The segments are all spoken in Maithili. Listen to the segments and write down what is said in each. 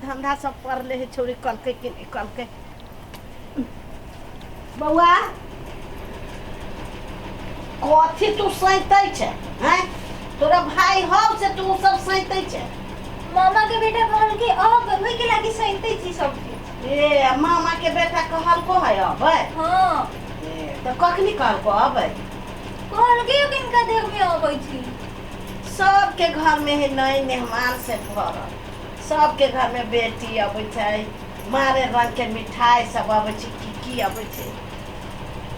धंधा सब पड़ले है छौड़ी कहलकै कि नहि कहलकै। बौआ कथी तू सैतै छै हैं? तोरा भाई हौ से तू सब सैतै छै? मामा के बेटा कहलकै अबै, ओहि के लागी सैतै छी सब किछु। ए मामा के बेटा कहलको है अबै? हाँ। ए, तऽ कखनी कहलको अबै? कहलकै किनका देर में अबै छी। सबके घर में है नए मेहमान से भरल, सबके घर में बेटी अबै छै, मारे रंग के मिठाई सब अबै छै, की की अबै छै।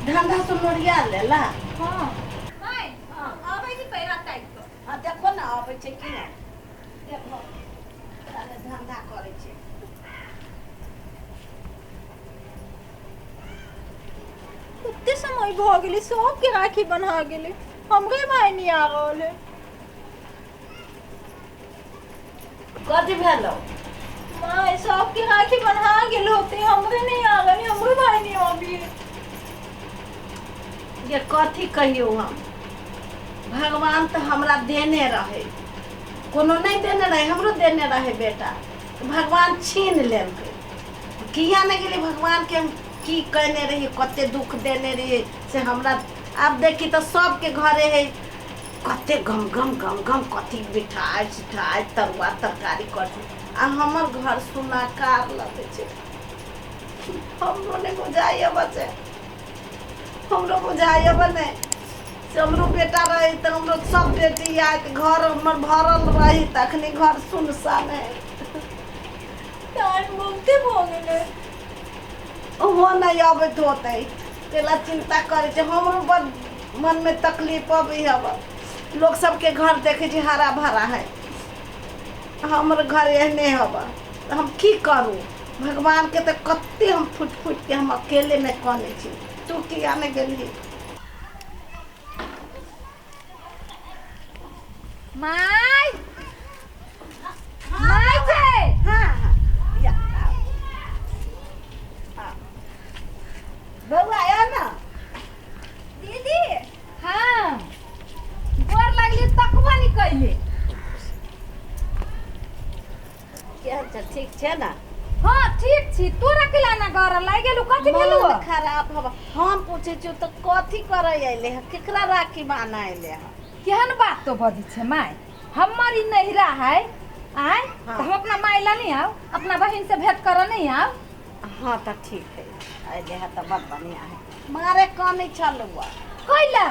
धंधा तो नोरिया लेला। हाँ माय अबै छी पैरा ताकि कऽ। हाँ देखो ना अबै छै कि नहि, देखो ताले धंधा करै छै। कते समय भऽ गेलै, सबके राखी बन्हा गेलै, हमरे भाय नहि आ रहल है। कथी भेलो? माय सबके राखी बन्हा गेल होते, हमरे नहीं आ रहल, हमरो भाय नहीं अभी। ये कथी कहियौ हम, भगवान तऽ हमरा देने रहे, कोनो नहि देने रहे, हमरो देने रहे बेटा, भगवान छीन लेलकै। किया नहि गेलै भगवानके हम की कयने रहियै, कते दुख देने रहियै से हमरा। आब देखी तऽ सबके घरे है कते गम गम गम गम कथी मिठाइ सिठाइ तरुआ तरकारी कथी, आ हमर घर सुनाकार लगै छै। हमरो नहि बुझाइए बच्चे, हमरो बुझाइए नहि से हमरो बेटा रही तऽ हमरो सब बेटी आयत, घर हमर भरल रही, तखनी घर सुनसान है। टाइम बहुते भऽ गेलै। ओहो नहि अबैत होतै, तेला चिंता करै छै। हमरो बड़ मनमे तकलीफ अबै हब, लोक सबके घर देखै छी हरा भरा है, हमर घर एहने हब, तऽ हम की करू? भगवानके तऽ कते हम फुटि फुटिके हम अकेलेमे कनै छी। तू किया नहि गेलही? माय माय छै। हाँ हाँ या आओ आओ बौआ आयो ना। दीदी। हाँ गोर लगली, तकबो नहीं कैले। केहन छै? ठीक छै ना? हाँ ठीक छी। तोरा केला ना गर लागि गेलू? कथी भेलू? मन खराब हब। हम पूछै छियौ तऽ कथी करै अयले हँ, केकरा राखी बान्ह अयले हँ? केहन बात तो बजै छै माय, हमर ई नैहरा है आय। हाँ। तऽ हम अपना माय ला नहीं आउ, अपना बहिन से भेंट करऽ नहीं आउ? हाँ तऽ ठीक है, अयले हँ तऽ बड़ बढ़िआँ है। मारे कनै छलहुँ कैला?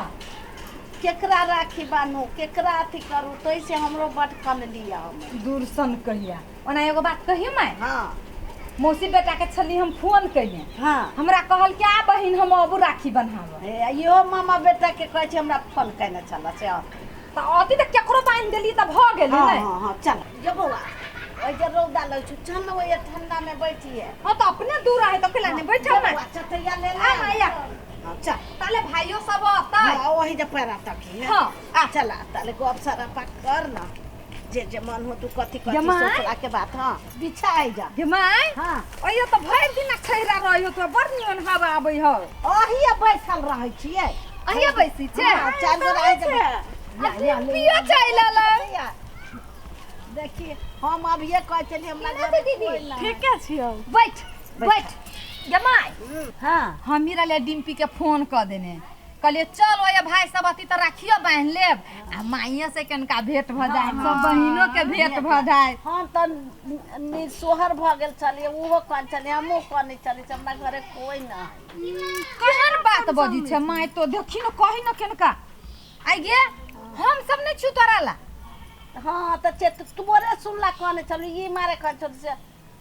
केकरा राखी बान्हू, केकरा अथी करू, ताहिसँ हमरो बड कनलियै हम। दूरसन कहिया। ओना एगो बात कहियो माय? हाँ। मौसी बेटा के छली हम फोन कैने। हाँ। हमरा कहल कि आ बहिन हम अबू राखी बन्हाब। हे इहो मामा बेटा के कहै छै हमरा फोन कैने छल से अथी। तऽ अथी तऽ केकरो बान्हि देली तऽ भऽ गेलै। हाँ नहि हाँ हाँ चल जो बौआ, ओहि जे रौदा लगै छौ, चल ने ओहि ठंडा में बैठिए। हाँ तऽ अपने दूर आहे तऽ केला नहि बैठल जो माय। बौआ चटैया ले ले। आ माय आ। हाँ चल। ताले भाइयो सब अतै। हाँ वही जे पैरा तकी है। हाँ आ चल आ ताले गप सरापा कर ना, जे जे मन हो तू कथी कथी जमाइ? सोचला के बात। हाँ बिछाइ जा। गे माय। हाँ। अइयो तऽ भरि दिन खैरा रही हो, तो बड़ निमन हवा आबै हो। अहिए बैठल रहै छियै। अहिए बैसी छै? हाँ, चारि गोरा आइ जा। या, या, ले, पियो चाय लेलै। या। देखिए हम अभिये कहै छलियै हमरा केना घरमे छै दीदी? कोइ नहि। ठीके छियौ। बैठ बैठ गे माय। हाँ। हमी रहले डिम्पी के फोन कऽ देने, कहलिए चल ओए भाई सब अथी तऽ राखियो बान्हि लेब आ माइयो से कनका भेंट भऽ जाए, सब बहिनो के भेंट भऽ जाए। हम तऽ निसोहर भऽ गेल छलियै, ओहो कहै छलियै, हमहूँ कहने छलियै से हमरा घरे कोइ नहि है। केहन बात बजै छै माय, तो देखी न कही न केनका आइ गे, हम सब नहि छी तोरा ला। हाँ तऽ चेत तोरे सुनला कहने छलियै, ई मारे कहै छलियै से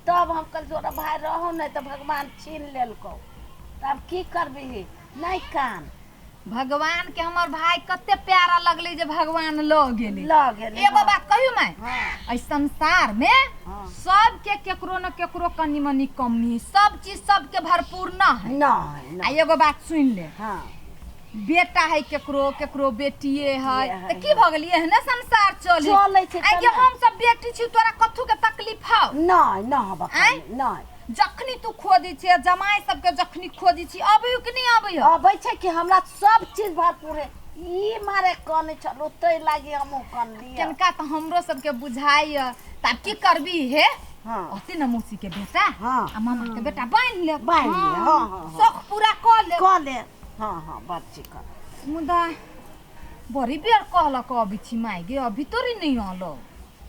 तब हम कहलियै तोरा भाय रहौ नहि तऽ भगवान छीन लेलकौ, तऽ आब की करबिही, नहि कान। भगवान के हमर भाई कते प्यारा लगले जे भगवान लऽ गेलै। लऽ गेलै। एगो बात कहियो माय? हाँ। एहि संसार में हाँ। सबके केकरो न केकरो कनी मनी कमी, सब चीज सबके भरपूर न है। नहि आ नहि। एगो बात सुन ले। हाँ। बेटा है केकरो, केकरो बेटिए है, है, तऽ की भऽ गेलै? एहने संसार चलै चलै छै। आइ तऽ के नहि। हम सब बेटी छी, तोरा कथू के तकलीफ हौ? नहि नहि हबा। आँय? नहि। जखनी तू खोजै छियै जमाइ सबके, जखनी खोजै छी अबै कि नहि अबै? अबै छै कि हमरा सब चीज भरपूर है। ई मारे कनै छलहुँ ताहि लागी हमहूँ कनलियै। केनका तऽ हमरो सबके बुझाइए, तऽ आब की करबी हे? हाँ। अते न मौसी के बेटा हाँ। आ मामा के बेटा बान्हि लेब। बान्हि लेब, हाँ, हाँ, हाँ। शौक पूरा कऽ लेब। कऽ ले। हाँ हाँ बड़ चिकन। मुदा बड़ी बेर कहलक अबै छी माय गे, अभी तोरी नहीं आलो।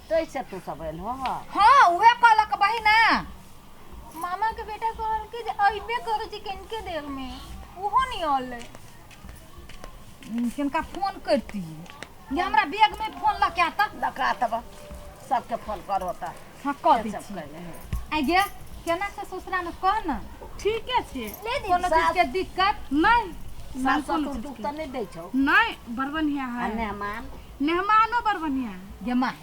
तैसे तू सब एल हो? हाँ उहे कहलक बहिना। मामा के बेटा कहलकै जे अइबे करै छै कनिके देर में, उहो नहीं आलै। किनका फोन करती ये, हमरा बैग में फोन लके आता। लका तब सबके फोन करो त। हाँ कह दै सब छी। कैले है। आइ गे केना से ससुरा में कह न। ठीके छै। ले दी। कोनो चीज के दिक्कत नहीं। सास ससुर दुख त नहीं दै छौ? नहीं, बड़ बढ़िया आ है। मेहमान? मेहमानो बड़ बढ़िया है। गे माय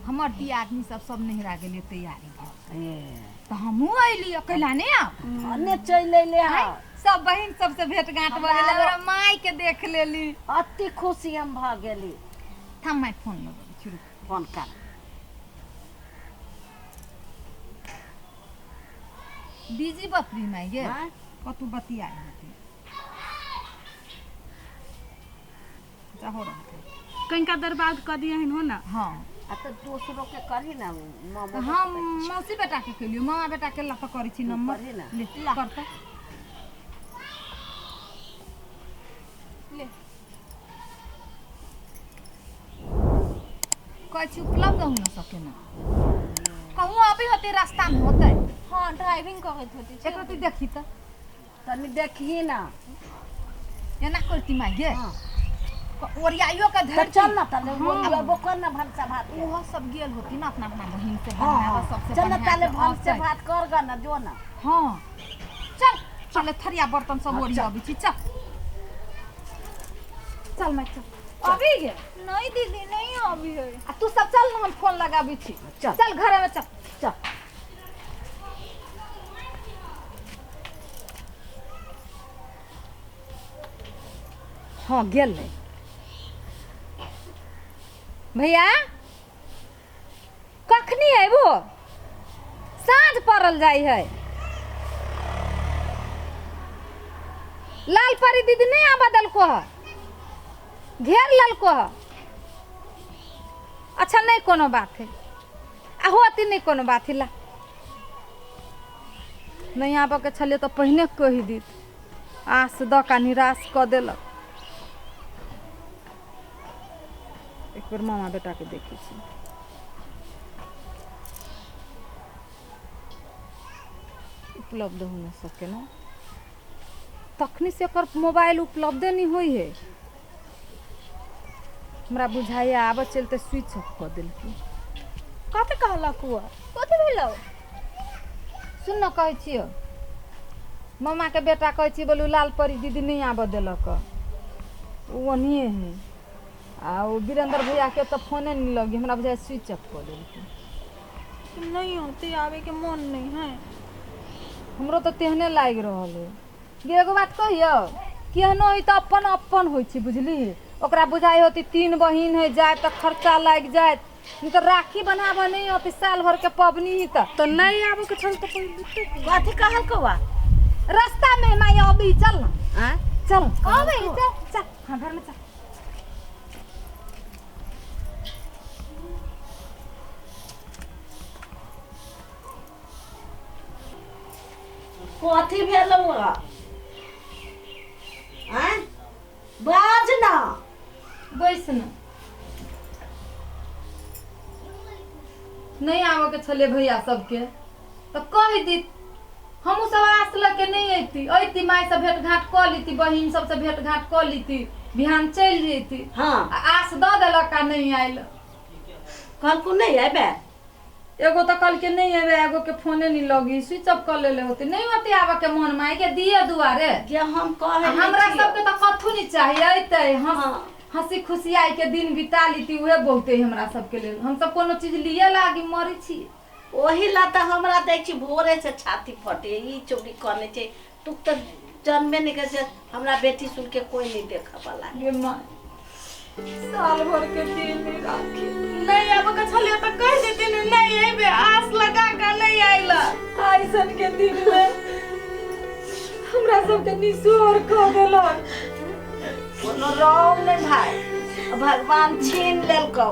हमर दी आदमी सब सब नहिरा गेलै तैयारी भऽ ए तऽ हमहूँ अयली, अकेला नहीं आब। ने चलि अयले हँ। सब बहिन सबसे भेंट घाट भऽ गेल, हमरा माय के देख लेली। अति खुशी हम भऽ गेली। थाम my phone लगबै छी, रुक। फोन कर। बिजी बतबी माय गे। हाँ? कतू बतियाइ होतै। जाहो रहतै। कनिका देर बाद कऽ दियहिन हो ना। हाँ। आ तऽ दोसरो के करही ना मामो। हम मौसी बेटा के केलियो, मामा बेटा के लऽ करै छी नंबर। करही ना। ले करतै। ले। कहै छी उपलब्ध हो न सके ना, कहूँ अभी होतै रास्ता में होतै। हाँ ड्राइविंग करैत होतै। एक रति देखी तऽ। तनी देखही ना। एना करती माय गे। हाँ। ओरियाइयो के तऽ धरती। चल ना तले ओरियाबो कर ना भनसा भात के। ओहो सब गेल होती ना अपना अपना बहिन से हाँ, बनाबऽ हाँ। सबसे चल ना बढ़िया ताले के भनसे औतै। भात कर ग ना जो ना। हाँ चल चल थरिया बर्तन सब ओरियाबै छी, चल चल माय चल। अभी गे? नहीं दीदी नहीं अभी है। आ तू सब चल ना, हम फोन लगाबै छी। चल। चल घरे में चल। चल। हाँ गेल भैया। कखनी अयबो? साँझ पड़ल जाइ है। लाल परी दीदी नहीं आबऽ देलको है, घेर लेलको है। अच्छा नहीं कोनो बात है, आ होती नहीं कोनो बात है। ला नहीं आबऽ के छलियै तऽ पहिने कहि दित, आस दऽ कऽ निराश कऽ देलक। एक बेर मामा बेटा के देखै छी। उपलब्ध हो न सके ना, तखनी से एकर मोबाइल उपलब्धे नहीं होइ है। हमरा बुझाइए आबऽ चलते स्विच ऑफ कऽ देलकै। कथी कहलक हुआ? कथी भेलौ? सुन न कहै छियौ, मामा के बेटा कहै छी बोलू लाल परी दीदी नहीं आबऽ देलक, ओ ओनिए है। आ ओ वीरेंद्र भैया के तऽ फोने नहीं लगी, हमरा बुझाइ स्विच ऑफ कऽ देलकै। नहीं होते आवे के मन नहीं है। हमरो तऽ तेहने लागि रहल है। गे एगो बात कहियौ, केहनो होइ तऽ अपन अपन होइ छै बुझली। ओकरा बुझाइ होती तीन बहिन है, जाय तऽ खर्चा लागि जायत, नहीं तऽ राखी बनाबऽ नहीं होती साल भर के पबनी ही तऽ। तो नहीं आबऽ के छल तऽ पहिले कथी कहलकौ आ? रास्ता में माय अभी चल ना। आँय? चल अबे चल चल, हाँ घर में चल। कथी भेलौ आ? आँय? बाज ना। बैस न। नहीं आबऽ के छलै भैया सबके तऽ कहि दित, हमहूँ सब आस लऽ के नहीं अयती, अयती माय से भेंट घाट कऽ लीती, बहिन सबसे भेंट घाट कऽ लीती, बिहान चलि जैती। हाँ। आ आस दऽ देलक आ नहीं आयल। कहलकौ नहीं अयबे? एगो तऽ कहलकै नहीं अयबे, एगो के फोने नहीं लगी, स्विच ऑफ कऽ लेले होते। नहीं होते आबऽ के मन माय के दिए दुआरे। जे हम कहै नहि हमरा छियौ। सबके तऽ कथू नहीं चाहिए, अयतै हाँ। हंसी खुशी आई के दिन बिता लीती, उहे बहुते हमरा सबके लेल। हम सब कोनो चीज लिए लागी मरै छी। ओही ला तऽ हमरा दै छी भोरे से छाती फटे, ई चोरी कने छै। तू तऽ जनबे नहीं करे, हमरा बेटी सुन के कोई नहीं देखऽ वाला। गे माय साल भर के दिन नहीं राखी। नहीं आबऽ के छलियै तऽ कहि देतिन नहीं अयबे, आस लगा कऽ नहीं आइला। ऐसन के दिन में हमरा सबके निसोर कऽ देलक। कोनो रोम नहीं भाई, भगवान छीन लेलकौ,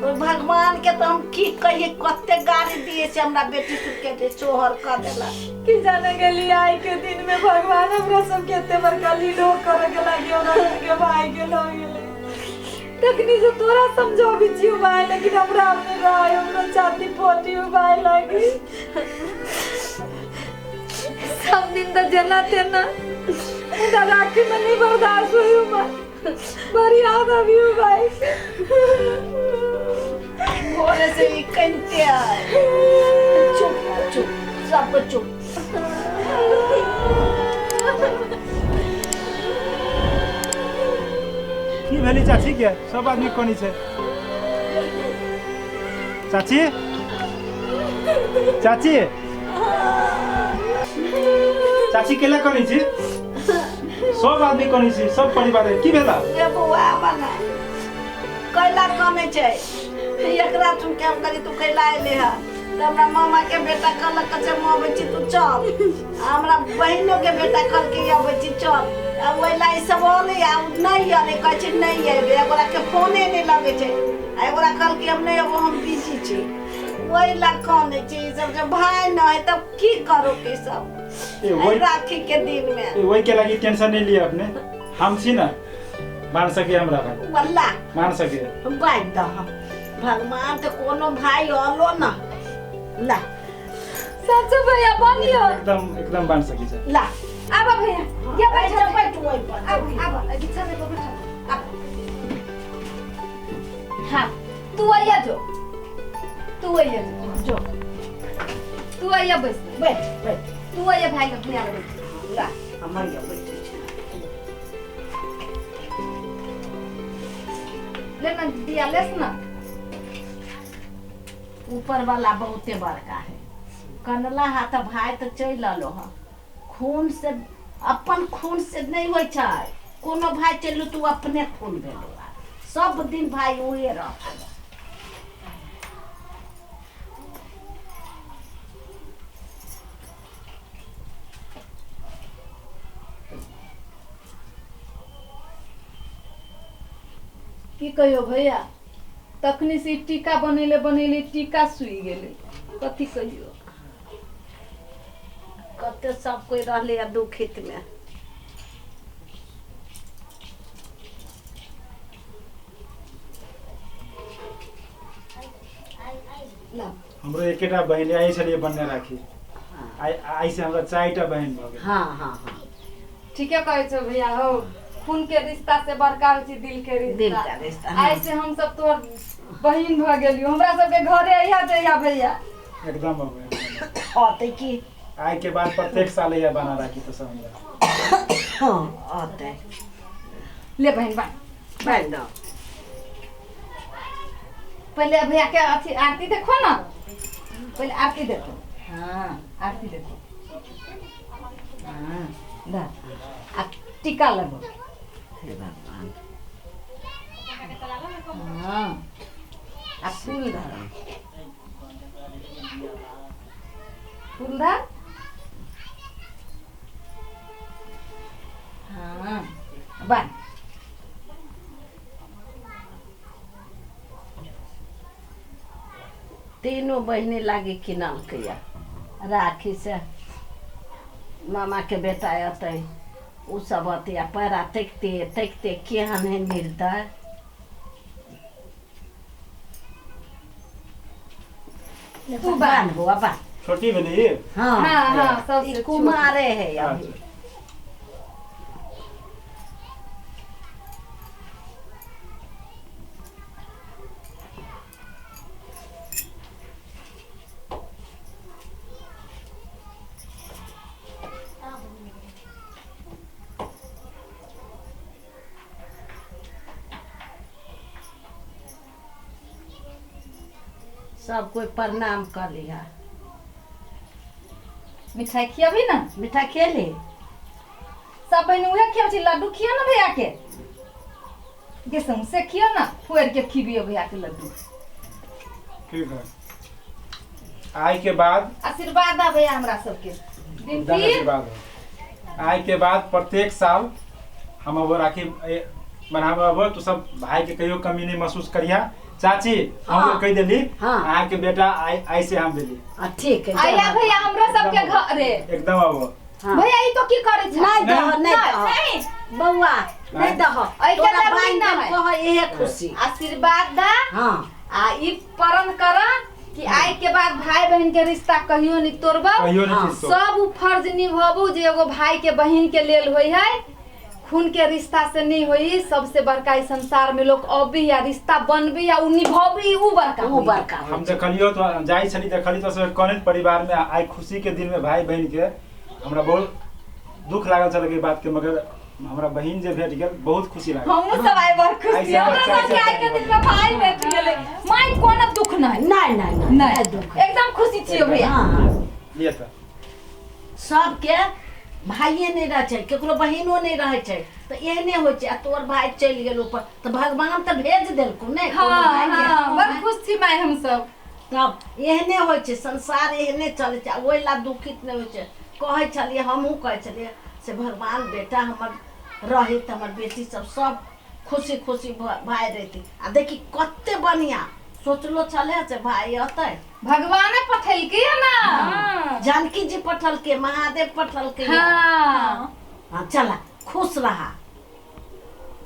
भगवान के तो हम की कहिए, कते गाली दिए से हमरा बेटी सुन के चोहर कर देला। की जाने गेली आई के दिन में भगवान हमरा सब के एते बड़का लीलो करे के लागी हमरा के भाई के ल गेले। तखनी से तोरा समझाबी छियो भाई, लेकिन हमरा अपने रहे हमरा छाती फोटी भाई लागी। सब दिन तो जना तेना मुदा राखी में नहीं बर्दाश्त हुई भाई, बड़ी याद अभी भाई। भोरे से ही कंते आए। चुप चुप सब चुप। की भेली चाची के सब आदमी कोनी छे? चाची चाची चाची केला कोनी छी? सब आदमी कोनी छी, सब परिवार की भेला? ए बौआ बना कैला कने छै एकरा सुन के हम कहली तू कैला अयले ह, त हमरा मामा के बेटा कहलक जे हम अबै छी तू चल, हमरा बहिनो के बेटा कहलकै अबै छी चल। आ ओहि ला ई सब अलै आ नहि अलै, कहै छै नहि अयबै, एगोरा के फोने नहि लगै छै, आ एगोरा कहलकै हम नहि अयबो हम बिजी छी, ओहि ला कनै छै ई सब। जे भाय न है तब की करू की सब राखी के दिन में। वही के लागी टेंशन नहीं लिया अपने, हम छी ना मान सके हमरा भाई, वल्ला मान सके हम बांध द भगवान तो कोनो भाई अलो ना ला सच भैया बनियो एकदम एकदम बांध सकी छ ला। आबा भैया ये बैठ बैठ ओइ पर आब आब बिछाने पर बैठ आब। हां तू आइया जो, तू आइया जो, तू आइया बैठ बैठ बैठ, तू आइया भाई अपने आ बैठ ला हमर या बैठ ले ना दिया लेस ना। ऊपर वाला बहुते बड़का है कनला हा त भाई तो चलि अलो ह, खून से अपन खून से नहीं होइ छै कोनो भाई, चलू तू अपने खून भेलो सब दिन भाई उहे रह। की कहियो भैया, तखनी से टीका बनेले बनेले टीका सुई गेले, कथी कहियो। कते सब कोई रहले आ दुखित में। हमरो एकेटा बहिन आई छलिए बनने राखी, आई आई से हमरा चारिटा बहिन भ गेल। हां हां हां ठीके कहै छौ भैया हो, खून के रिश्ता से बड़का होइ छै दिल के रिश्ता। दिल का रिश्ता। ऐसे हम सब तोर बहिन भ गेलियो, हमरा सबके घरे अइहा जइहा भैया एकदम अबै। आते की आइ के बाद प्रत्येक साल यह बना राखी तो सब हमरा। हां आते ले बहिन बा बहन दो पहले भैया के अथी आरती देखो ना, पहले आरती देखो। हाँ आरती देखो। हाँ दा आ टीका लगो। हे भगवान। हाँ आ फूल धर, फूल धर। हाँ बन तीनों बहिनी लागी किनलकै राखी से, मामा के बेटा अतै उ सब अतै आ पैरा तकिते तकिते केहन है मिलतै। तू बान बौआ बान। छोटी भेली? हाँ हाँ हाँ सब कुमारे है अभी। सब कोई प्रणाम कर लिया। मिठाई खियाबी ना? मिठाई खेली सब बहन उहे खियाबै छै, लड्डू खिया ना भैया के, के सौंसे खिया ना, फोड़ के खिबियो भैया के लड्डू। ठीक है आइ के बाद आशीर्वाद आ भैया हमरा सबके दिन आशीर्वाद। आइ के बाद प्रत्येक साल हम अब राखी बनाबे अब तो सब भाई के कहियो कमी नहीं महसूस करिया, चाची हम हाँ। कहि देली हाँ। अहाँ के बेटा आइ आइ से हम भेली आ ठीक है आइया भैया हमरा सबके घरे एकदम आबो हाँ। भैया ई तो की करै छै नहीं दह नहीं दह नहीं बौआ नहीं दह एहि के तोरा जरूरी बान्हि ना देलको है इहे खुशी आशीर्वाद दा हाँ आ ई प्रण कर कि आइ के बाद भाई बहन के रिश्ता कहियो नहीं तोड़बो कहियो हाँ। नहीं टूटतो। सब उ फर्ज निभाबू जे एगो भाई के बहन के लेल होई है खून के रिश्ता से नहीं होई सबसे बड़का ई संसार में लोग अबी या रिश्ता बनबी या उ निभाबी उ बड़का उ होई। बड़का होइ हम देखलियो तो जाइ छली देखली तो सब कनैत परिवार में आइ खुशी के दिन में भाई बहन के हमरा बहुत दुख लागल छल के बात के मगर हमरा बहन जे भेट गेल बहुत खुशी लागल हमहूँ सब आइ बड़ खुश आइ छी से हमरा बच्चा सबके आइ के दिन में भाई भेट गेलै माय कोनो दुख नहीं नहीं नहीं नहीं नहीं दुख एकदम खुशी छियो भैया हाँ हाँ लिए तऽ सबके भाइये नहि रहै छै केकरो बहिनो नहि रहै छै तऽ एहने होइ छै आ तोर भाय चलि गेल ऊपर तऽ भगवान तऽ भेज देलकौ ने कोनो हाँ भाय के। हाँ बड़ खुश छी माय हम सब तब एहने होइ छै संसार एहने चलै छै आ ओहि ला दुखित नहि होइ छै कहै छलियै हमहूँ कहै छलियै से भगवान बेटा हमर रहै तऽ हमर बेटी सब सब खुशी खुशी भाय रहितै आ देखी कते बढ़िआँ सोचलो छलै से भाय अतै भगवाने पठेलकै है ना जानकी जी पठलकै महादेव पठलकै हाँ हाँ चला खुश रहा